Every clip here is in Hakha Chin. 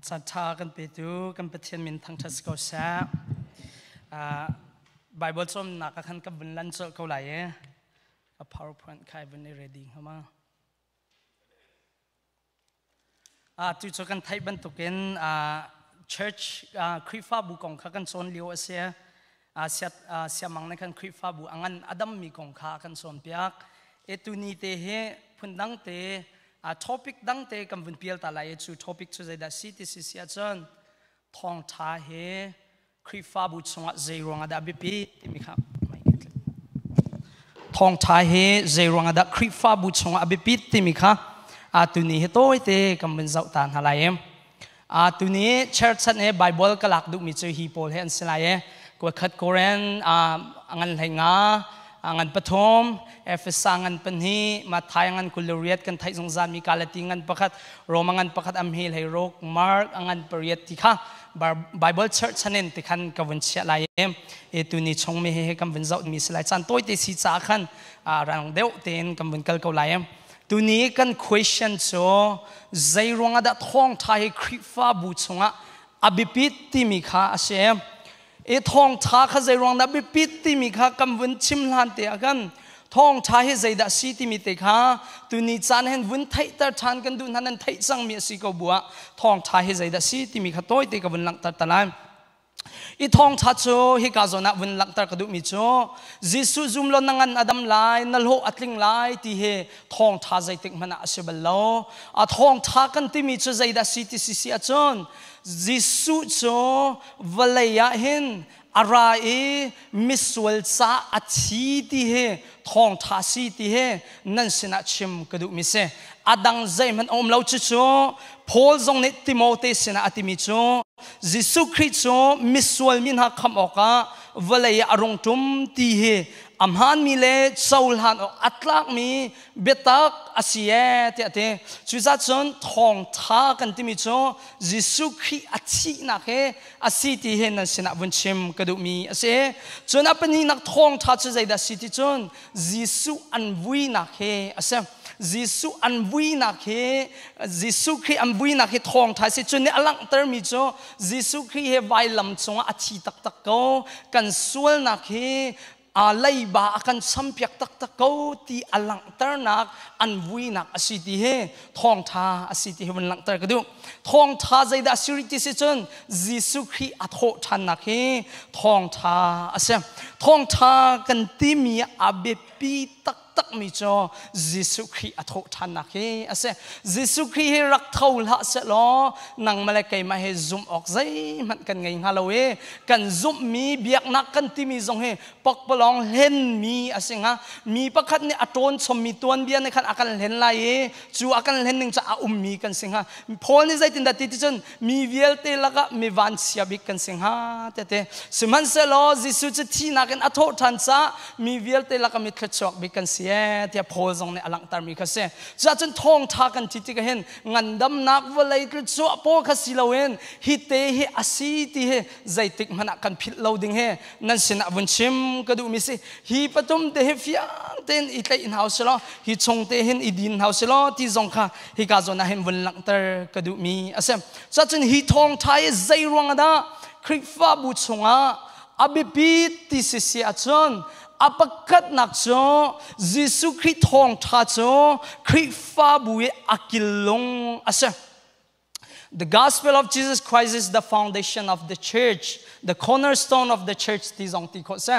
Caanṭha kan petu kan Pathian min thangṭhat si ko seh. Bible cawnnak ah khan ka vun lan colh ko lai i ka PowerPoint kha i vun i ready hnga ma. Tu cu kan theih bantukin church Khrihfabu kong kha kan cawn lio a si. Siamang nih khan Khrihfabu a ngan a dammi kong kha a kan cawnpiak. E tuni te hi phundang te topic dang te kan vun pial ta lai i cu topic cu zeidah si ti si si ahcun thawngṭha hi Khrihfabu chungah zei ruangah dah biapi timi kha thawngṭha hi zei ruangah dah Khrihfabu chungah a biapit timi kha tuni hi tawite kan vun zoh ta hna lai i tuni cherchan he Bible ka lak duhmi cu hi pawl he an si lai i kuakhat Koren ngan hlei nga ngan pathum Efesa ngan pahnih Matthai ngan 28 kan theih zungzal mi Galati ngan pakhat Roma ngan pakhat amhel hei ruk Mark ngan pariat ti kha Bible church chanin ti khan ka vun chiah lai i tuni chung mi he kan vun zoh mi si lai caan tawite si caah khan rang deuh tein kan vun kal ko lai. Tuni kan question cu zei ruangah dah thawngtha hi Khrihfabu chungah a biapit timi kha a si. I thawngtha kha zei ruang dah biapit timi kha kan vun chim hlan te ah kan thawngtha hi zeidah si timi te kha tuni caan hin vun theihter ṭhan kan duh hna nan theih cangmi a si ko bu ah thawngtha hi zeidah si timi kha tawite ka vun langhter ta lai. I thawngtha cu hika zawn ah vun langhter ka duhmi cu Jesuh zum law na ngan a dam lai, na hlawh a tling lai ti hi thawngtha zeitik hmanh ah a si bal lo. A thawngtha kan timi cu zeidah si ti si si ahcun Jesuh cu vawlei ah hin a ra i misual ca a thi ti hi thawngtha si ti hi nan sinah chim ka duhmi si. A dang zeihmanh a um lo. Cucu Paul zong nih Timote sinah a timi cu Jesuh Khrih cu misual mi hna khamh awkah vawlei ah a rung ṭum ti hi a hmaanmi le cohlan awk a tlakmi biatak a si ee tiah a ti. Cucaah cun thawngṭha kan timi cu Jesuh Khrih a thihnak hi a si ti hi nan sinah vun chim ka duhmi a si. Cun a pahnihnak thawngṭha cu zeidah a si ti cun Jesuh an vuinak hi a si. Jesuh an vuinak hi Jesuh Khrih an vuinak hi thawngṭha si. Cun nih a langhtermi cu Jesuh Khrih hi vailam cungah a thi taktak ko. Kan sualnak hi a leiba a kan champiak taktak ko ti a langhternak an vuinak a si ti hi thawngṭha a si ti hi vun langhter ka duh. Thawngṭha zeidah a si rih ti si cun Jesuh Khrih a thawh ṭhannak hi thawngṭha a si. Thawngṭha kan timi a biapi tak takmi cu Jesuh Khrih a thawh ṭhannak hi a si. Jesuh Khrih hi rak tho hlah sehlaw nangmah le keimah hi zumh awk zeihmanh kan ngei hnga lo i kan zumhmi biaknak kan timi zong hi pakpalawng hlenmi a si hnga. Mi pakhat nih a ṭawn chommi tuanbia nih khan a kan hlen lai i cu a kan hlen ning cu a ummi kan si hnga. Paul nih zeitindah ti ti cun mi vialte lakah mi vanchia bik kan si hnga tete. Sihmanhsehlaw Jesuh cu thihnak in a thawh ṭhan caah mi vialte lakah mi thluachuak bik kan si ee tiah Paul zong nih a langhtermi kha si. Cuahcun thawngṭha kan ti tikah hin ngandamnak vawlei thluachuah pawl kha si loin hi te hi a si ti hi zeitik hmanh ah kan philh lo ding hi nan sinah vun chim ka duhmi si. Hi pathum te hi fiang tein i tlaih hna usih law hi chung te hin i din hna usih law ti zong kha hika zawn ah hin vun langhter ka duhmi a si. Cuahcun hi thawngṭha hi zei ruangah dah Khrihfabu chungah a biapi ti si si ahcun a pakhatnak cu Jesuh Khrih thawngṭha cu Khrihfabu i a killung a si. The gospel of Jesus Christ is the foundation of the church, the cornerstone of the church ti zong ti khawh si.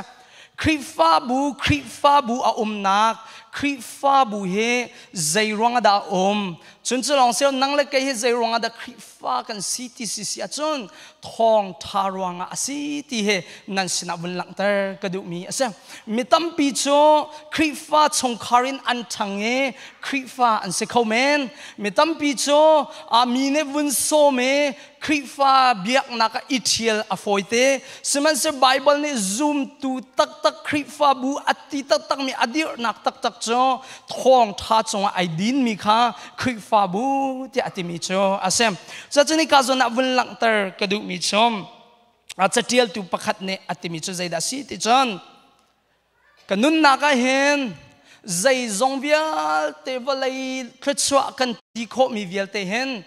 Khrihfabu, Khrihfabu a umnak, Khrihfabu hi zei ruang ah dah a um? Cun cu lawng si lo, nang le kei hi zei ruang ah dah Khrihfa fa kan si ti si si ahcun thawngṭha ruangah a si ti hi nan sinah vun langhter ka duhmi a si. Mi tampi cu Khrihfa chungkhar in an ṭhang i Khrihfa an si kho men. Mi tampi cu mi nih vun sawm i Khrihfa biaknak ah i ṭhial a fawite. Sihmanhsehlaw Baibal nih zumtu taktak Khrihfabu a ti taktakmi a dirhnak taktak cu thawngṭha cungah ai dinmi kha Khrihfabu tiah a timi cu a si. Cuacun hika zawn ah vun langhter ka duhmi cu a caṭialtu pakhat nih a timi cu zeidah a si ti cun ka nunnak ah hin zeizong vialte vawlei thluachuah kan ti khawhmi vialte hin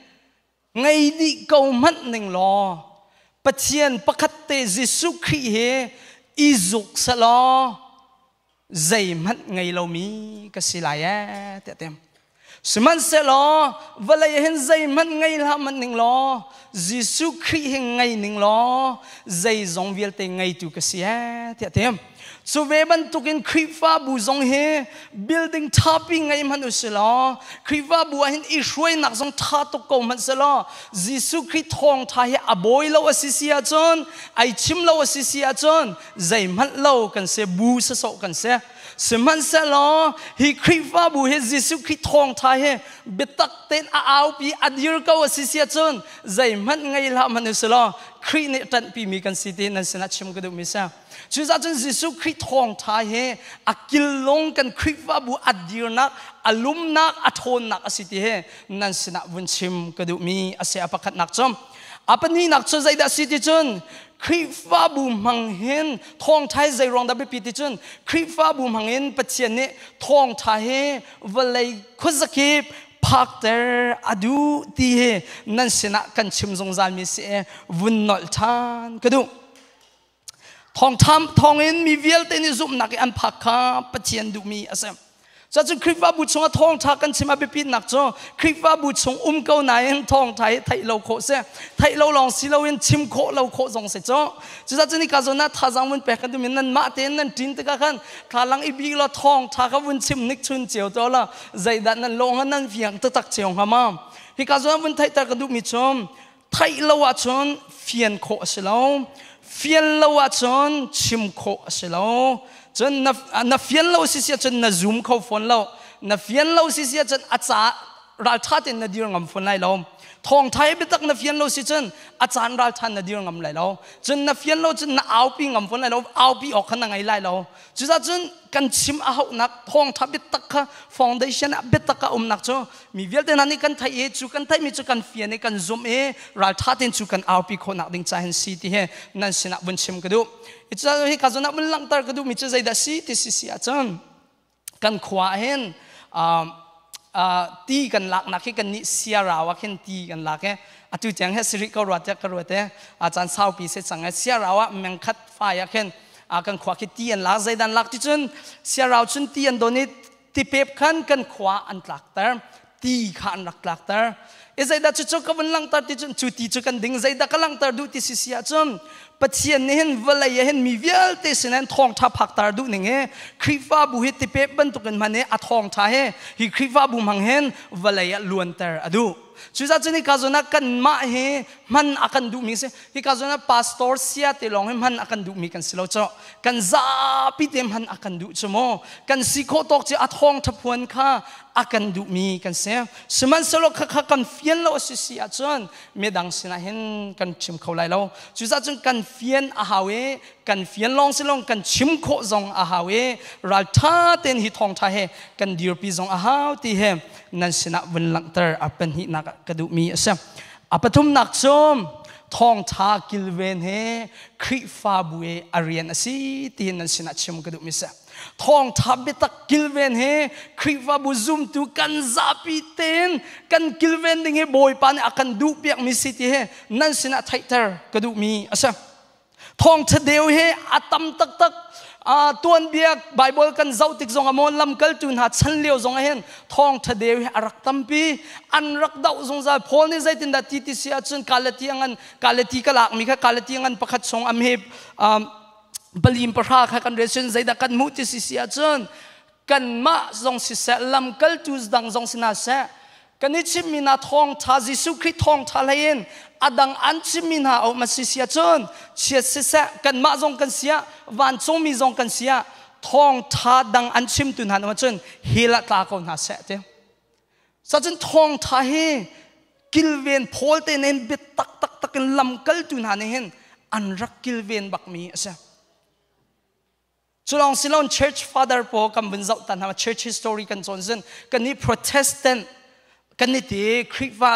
Ngei dih ko hmanh ning law Pathian pakhat te Jesuh Khrih he i zuk selaw zeihmanh ngei lomi ka si lai ee tiah tem. Sihmanhsehlaw vawlei ah hin zeihmanh ngei hlah hmanh ning law Jesuh Khrih hi ngei ning law zeizong vialte ngeitu ka si ee tiah tem. Cu ve bantukin Khrihfabu zong hi building ṭhapi ngei hmanh u si law Khrihfabu ah hin i hruainak zong ṭha tuk ko hmanh selaw Jesuh Khrih thawngṭha hi a bawi lo a si si ahcun ai chim lo a si si ahcun zeihmanh lo kan si bu sasawh kan si. Sihmanhsehlaw hi Khrihfabu hi Jesuh Khrih thawngṭha hi biatak tein a aupi a dir ko a si si ahcun zeihmanh ngei hlah hmanh u si law Khrih nih ṭanhpimi kan si ti nan sinah chim ka duhmi si. Cucaah cun Jesuh Khrih thawngṭha hi a killung kan Khrihfabu a dirnak, a lumnak, a ṭhawnnak a si ti hi nan sinah vun chim ka duhmi a si a pakhatnak cu. A pahnihnak cu zeidah si ti cun Khrihfabu hmang hin thawngṭha hi zei ruang dah biapi ti cun Khrihfabu hmang in Pathian nih thawngṭha hi vawlei khuazakip phakter a duh ti hi nan sinah kan chim zungzalmi si i vun nolh ṭhan ka duh. Thawngṭha thawngin mi vialte nih zumhnak i an phak kha Pathian duhmi a si. Cuacun Khrihfabu chungah thawngṭha kan chim a biapitnak cu Khrihfabu chung um ko nain thawngṭha hi theih lo khawh si. Theih lo lawng si loin chim khawh lo khawh zong si cu. Cucaah cun hika zawn ah thazaang vun pek kan duhmi nanmah tein nan ṭin tikah khan thlalang i bi law thawngṭha kha vun chim nik chun cio to law zeidah nan lawh hnga nan fiang taktak cio hnga ma. Hika zawn ah vun theihter ka duhmi cu Theih lo ahcun fian khawh a si lo. Fian lo ahcun chim khawh a si lo. Cun na fian lo si si ahcun na zum kho fawn lo. Na fian lo si si ahcun a ca ralṭha tein na dir ngam fawn lai lo. Thawngṭha hi biatak na fian lo si cun a caan ralṭha na dir ngam lai lo. Cun na fian lo cun na aupi ngam fawn lai lo. Aupi awk kha na ngei lai lo. Cucaah cun kan chim a hauhnak thawngṭha biatak kha foundation ah biatak a umnak cu mi vialte hna nih kan theih i cu kan theihmi cu kan fian i kan zumh i ralṭha tein cu kan aupi khawhnak ding ca hin si ti hi nan sinah vun chim ka duh. Hi ka zawn ah vun langhter ka duhmi cu zeidah si ti si si ahcun kan khua ah hin ti kan laknak hi kan nih siarau ah khin ti kan lak i atu tiang he siri ko ruat ka ruat e caan saupi se cang e siarau ah mengkhat fai ah khin kan khua khi ti an lak zeidan lak ti cun siarau cun ti an don i tipep khan kan khua an tlakter ti kha an rak tlakter i zeidah cucu ka vun langhter ti cun cu ti cu kan ding zeidah ka langhter duh ti si si ahcun Pathian nih hin vawlei ah hin mi vialte sin hin thawngṭha phakter duh ning hi Khrihfabu hi tipep bantukin hman i a thawngṭha hi hi Khrihfabu hmang hin vawlei ah luanter a duh. Cucaah cun hika zawn ah kanmah hi hman a kan duhmi si. Hika zawn ah pastor sia te lawng hi hman a kan duhmi kan si lo cu. Kan zapi te hman a kan duh cu mu. Kan si khawh tawk cu a thawngṭha phuan kha a kan duhmi kan si. Sihmanhsehlaw khakha kan fian lo a si si ahcun midang sinah hin kan chim kho lai lo. Cucaah cun kan fian a hau i kan fian lawng si lawng kan chim khawh zong a hau i ralṭha tein hi thawngṭha he kan dirpi zong a hau ti he nan sinah vun langhter a pahnihnak ah ka duhmi a si. A pathumnak cu thawngṭha kilven he Khrihfabu i a rian a si ti nan sinah chim ka duhmi a si. Thawngṭha biatak kilven he Khrihfabu zumtu kan zapi tein kan kilven ding hi Bawipa nih a kan duhpiakmi si ti he nan sinah theihter ka duhmi a si. Thawngṭha deu hi a tam taktak. Tuanbia Bible kan zoh tik zong ah maw lamkaltu hna chan lio zong ah hin thawngṭha deu hi a rak tampi. An rak doh zungzal. Paul nih zeitindah ti ti si ahcun Galati ngan Galati ka lakmi kha Galati ngan pakhat chung am hi palim pahra kha kan rel cun zeidah kan hmuh ti si si ahcun kanmah zong siseh lamkaltu dang zong si hna seh kan i chimmi hna thawngṭha Jesuh Khrih thawngṭha hlei in a dang an chimmi hna a um a si si ahcun chiat siseh kanmah zong kan si ah vancungmi zong kan si ah thawngṭha dang an chimtu hna um ahcun hell ah tla ko hna seh ti sacun thawngṭha hi kilven phawl te nen biatak taktak in lamkaltu hna nih hin an rak kilven bakmi a si. Culawng silon church father pawl kan vun zoh ta hna church history kan cawn zin kan nih Protestant kan nih ti Khrihfa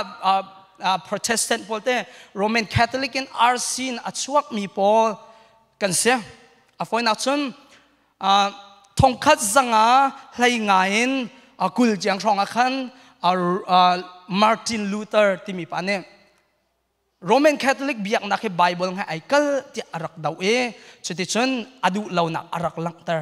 Protestant pawl te Roman Catholic in RC in a chuakmi pawl kan si. A fawinak cun thongkhat zanga hlei nga in 20 tiang hrawng ah khan Martin Luther timi pa nih. Roman Catholic biaknak hi Bible ngai ai kal tiah a rak do i cuticun a duh lonak a rak langhter.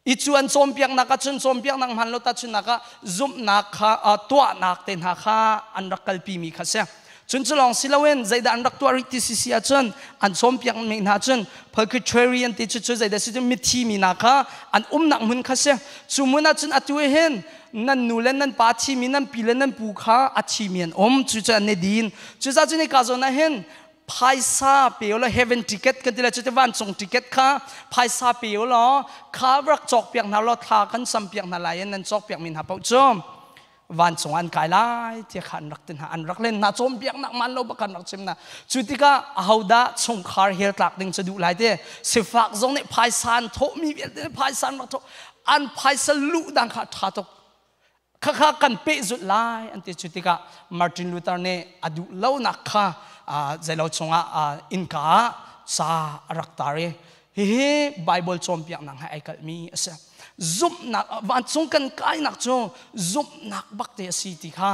I cu an cawnpiaknak ah cun cawnpiaknak hman lo tahchunnak ah zumhnak kha tuahnak te hna kha an rak kalpi mi kha si. Cun cu lawng si loin zeidah an rak tuah rih ti si si ahcun an cawnpiak mi hna cun Presbyterian ti cu cu zeidah si cu mithi mi hna kha an umnak hmun kha si. Cu hmun ah cun atu hin nan nu le nan pa thimi nan pi le nan pu kha a thimi an um cu cu an i din. Cucaah cun hika zawn ah hin phaisa pe law heaven ticket kan ti lai cu ti vancung ticket kha phaisa pe law kha rak cawk piak hna law thla kan sam piak hna lai in nan cawk piak mi hna paoh cu vancung an kai lai tiah kha an rak ti hna an rak len hna cawnpiaknak man lo bak an rak chim hna cu tikah ahodah chungkhar hel tlak ding cu duh lai ti sifak zong nih phaisa an thawhmi vialte phaisa an rak thawh an phaisa luh dang kha ṭha tuk khakha kan pehzulh lai an ti cu tikah Martin Luther nih a duh lonak kha zeilo chungah innka ah ca a rak tar i hihi Bible cawnpiaknak he ai kalhmi a si zumhnak vancung kan kainak cu zumhnak bak te a si ti kha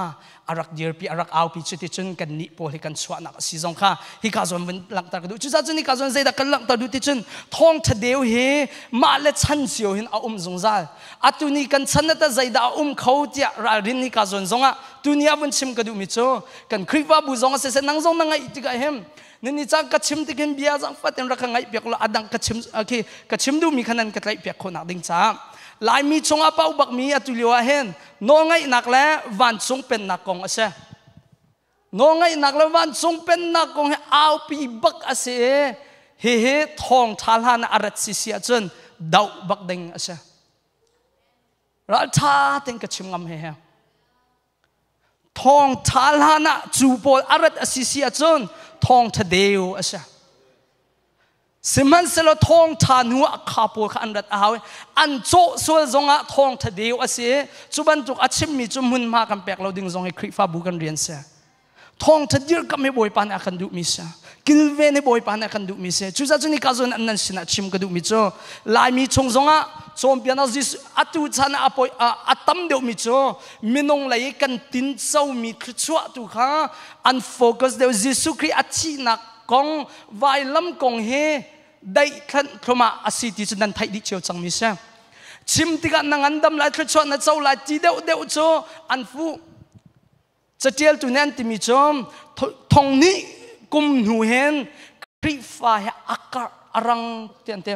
a rak dirpi a rak aupi cu ti cun kan nih pawl hi kan chuahnak a si zong kha hika zawn vun langhter ka duh cucaah cun hika zawn zeidah kan langhter duh ti cun thawngtha deu hi mah le chan cio hin a um zungzal atu ni kan chan ta zeidah a um kho tiah ralrin hika zawn zongah tuni ah vun chim ka duhmi cu kan Khrihfabu zong a siseh nang zong na ngaih tikah hin nini cang ka chim tikin bia zang fatin rak ka ngaih piak lo adang ka chim okay ka chim duhmi kha nan ka tlaih piak khawhnak ding caah Laimi chungah pau bakmi atu lio ah hin nawlngaihnak le vancung pennak kong a si nawlngaihnak le vancung pennak kong hi aupi bak a si i hihi thawngṭha hlan ah a rat si si ahcun doh bak ding a si ralṭha tein ka chim ngam he he Thawngṭha hlan ah cu pawl a rat a si si ahcun thawngṭha deu a si. Sihmanhsehlaw thawngṭha hnu ah kha pawl kha an rat a hau i an cawh sual zongah thawngṭha deu a si i cu bantuk a chimmi cu hmunhma kan pek lo ding zong hi Khrihfabu kan rian si. Thawngṭha dirkamh hi Bawipa nih a kan duhmi si. Kilven hi Bawipa nih a kan duhmi si. Cucaah cun hika zawn an nan sinah chim ka duhmi cu Laimi chung zongah cawnpiaknak Jesuh atu chan ah a tam deuhmi cu minung lei i kan tincomi thluachuah tu kha an focus deuh Jesuh Khrih a thihnak kong vailam kong hi daihtlanh thlumah a si ti cu nan theih dih cio cangmi si. Chim tikah na ngandam lai thluachuah na co lai ti deuh deuh cu an fuh. Catialtu nih an timi cu thong nih kum hnu hin Khrihfa he a karh a rang ti an ti.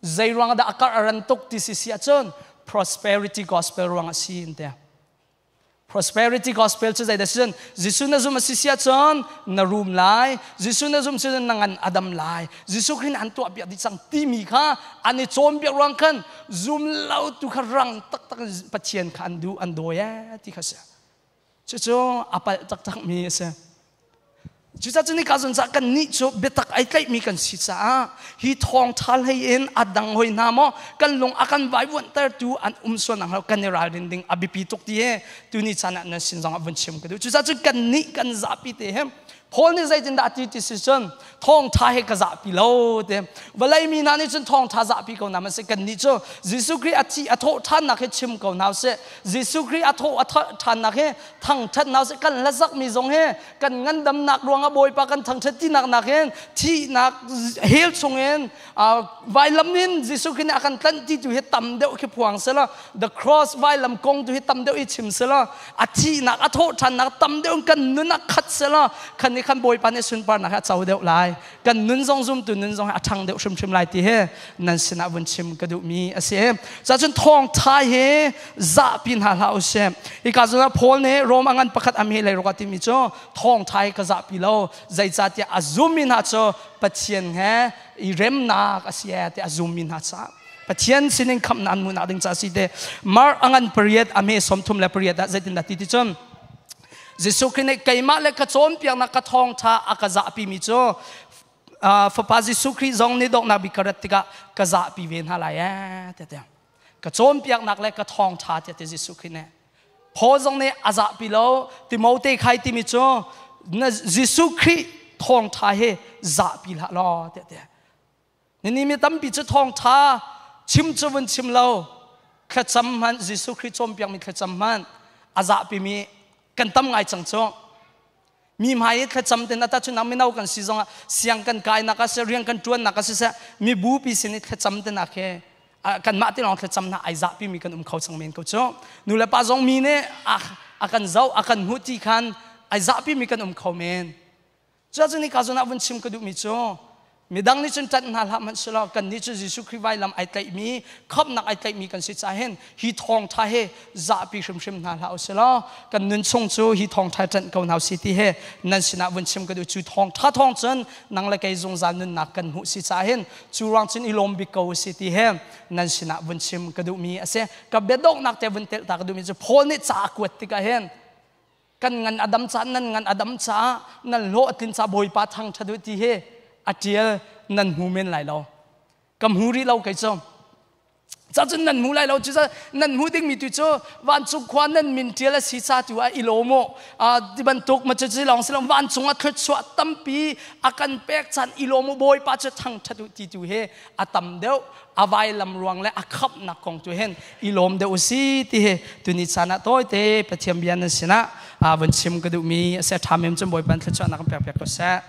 Zei ruang dah a karh a ran tuk ti si si ahcun prosperity gospel ruang a si an ti. Prosperity gospel cu zeidah si cun Jesuh na zum a si si ahcun na rum lai, Jesuh na zum si cun na ngan a dam lai, Jesuh Khrih an tuah piak dih cang timi kha an i cawnpiak ruang khan zum lo tu kha rang taktak in Pathian kha an duh an dawi ee ti kha si cucu a palh taktak mi a si cucaah cun nika zun kan nih cu biatak ai tlaihmi kan si caah hi thawngṭha hlei in a dang hoi hna maw kan lung a kan vaivuanhtertu an um sual nak kan i ralrin ding a biapi tuk ti he tuni caan ah nan sin zong ah vun chim ka duh cucaah cun kan nih kan zapi te he Paul nih zeitindah a ti ti si cun thawngṭha he ka zahpi lo te vawlei mi hna nih cun thawngṭha zahpi ko hna sih kannih cu Jesuh Khrih a thi a thawh ṭhannak hi chim ko hna sih Jesuh Khrih a thawh a ṭhannak hi thangṭhat hna sih kan hlazakmi zong hi kan ngandamnak ruangah Bawipa kan thangṭhat tinak nakin thihnak hell chungin vailam in Jesuh Khrih nih a kan tlanh ti tu hi tam deuh khi phuang selaw the cross vailam kong tu hi tam deuh i chim selaw a thihnak a thawh ṭhannak tam deuh kan nun a khat selaw khan nih khan Bawipa nih sunparnak hi a co deuh lai kan nun zong zumtu nun zong hi a ṭhang deuh hrimhrim lai ti hi nan sinah vun chim ka duhmi a si cun thawngṭha hi zahpi hna hlah usih hika zawn ah Paul nih Rom a ngan pakhat a me lei ruk a timi cu thawngṭha hi ka zahpi lo zeicahtiah a zummi hna cu Pathian he i remnak a si ti a zummi hna caah Pathian sinin khamhnak an hmuhnak ding ca si te Mark a ngan pariat a me 38 ah zeitindah ti ti cun Jesuh Khrih nih keimah le ka cawnpiaknak ka thawngṭha a ka zahpi mi cu fapa Jesuh Khrih zong nih donghnak bik ka rat tikah ka zahpi ve hna lai ee tiah ka cawnpiaknak le ka thawngṭha tiah ti Jesuh Khrih nih Paul zong nih a zahpi lo Timote khai timi cu na Jesuh Khrih thawngṭha hi zahpi hlah law tiah ti Nini mi tampi cu thawngṭha chim cu vun chim lo thlacam hmanh Jesuh Khrih cawnpiakmi thlacam hmanh a zahpimi kan tam ngai cang cu. Mi hmai i thlacam te na ta chunang mino kan si zongah siang kan kai nak ah seh, rian kan tuan nak ah siseh, mibu pi sin i thlacam te nak he kanmah te lawng thlacam na ai zahpi mi kan um kho chang men ko cu. Nu le pa zong mi nih a kan zoh, a kan hmuh ti khan ai zahpi mi kan um kho men. Cuacun hika zawn ah vun chim ka duhmi cu midang nih cun ṭanh hna hlah hmanh selaw kannih cu Jesuh Khrih vailam ai tlaihmi khamhnak ai tlaihmi kan si caah hin hi thawngṭha hi zahpi hrimhrim hna hlah usilaw kan nun chung cu hi thawngṭha ṭanh ko hna usih ti hi nan sinah vun chim ka duh. Cu thawngṭha thawng cun nang le kei zungzal nunnak kan hmuh si caah hin cu ruang cun i lawm bik ko usih ti hi nan sinah vun chim ka duhmi a si. Ka biadonghnak te vun telh ta ka duhmi cu Paul nih ca a kuat tikah hin kan ngan a dam caah, nan ngan a dam caah, nan hlawh a tlin caah Bawipa thangṭhat u ti hi a ṭial nan hmu men lai lo. Ka hmu rih lo kei cu. Cacun nan hmu lai lo cu. Nan hmu dingmi tu cu vancung khua nan min ṭial a si ca tu ah i lawm u ti bantuk ma cu lawng si lo, vancung ah thluachuah tampi a kan pek caan i lawm u, Bawipa cu thangṭhat u ti tu hi a tam deuh. A vailam ruang le a khamhnak kong tu hin i lawm deuh u si ti hi tuni caan ah tawite Pathian bia nan sinah vun chim ka duhmi a si. Ṭha mem cun Bawipa thluachuahnak kan pek piak ko seh.